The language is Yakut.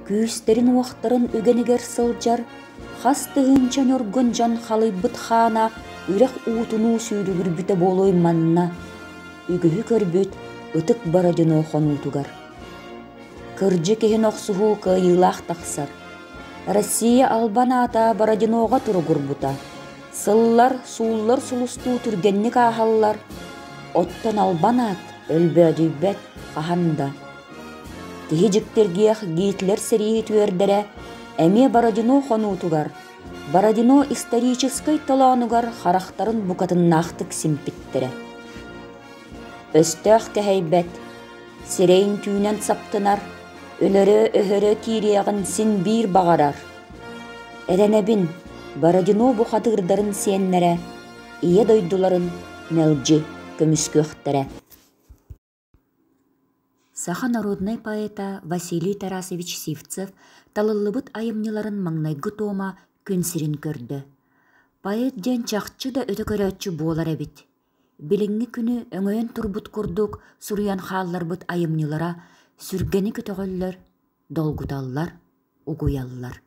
Күүстэрин-уохтарын үгэнигэр сылдьар хас тыһыынча ньургун дьон халыйбыт хаана үрэх уутунуу сүүрүгүрбүтэ буолуой манна, үгүһү көрбүт ытык Бородино хонуутугар. Кырдьык иһин охсуһуу кыайыылаах тахсар. Россия албан аата Бородиноҕа туругурбута. Сыллар, сууллар сулустуу түргэнник ааһаллар, оттон албан аат өлбөөдүйбэт хаһан да. Киһи дьиктиргиэх Гитлер сэрииһит үөрдэрэ эмиэ Бородино хонуутугар, Бородино историческай толоонугар харахтарын букатыннаахтык симпиттэрэ. Өстөөх кэһэйбэт, сирэйин түүнэн саптынар, өлөрө-өһөрө киириэҕин син биир баҕарар. Эрэнэбин, Бородино бухатыырдарын сиэннэрэ Ийэ дойдуларын мэлдьи көмүскүөхтэрэ. Саха народнай поэта Василий Тарасович Сивцев талыллыбыт айымньыларын маҥнайгы туома күн сирин көрдө. Поэт диэн чахчы да өтө көрөөччү буолар эбит. Билиҥҥи күнү өҥөйөн турбут курдук суруйан хаалларбыт айымньылара сүргэни көтөҕөллөр, долгуталлар, угуйаллар.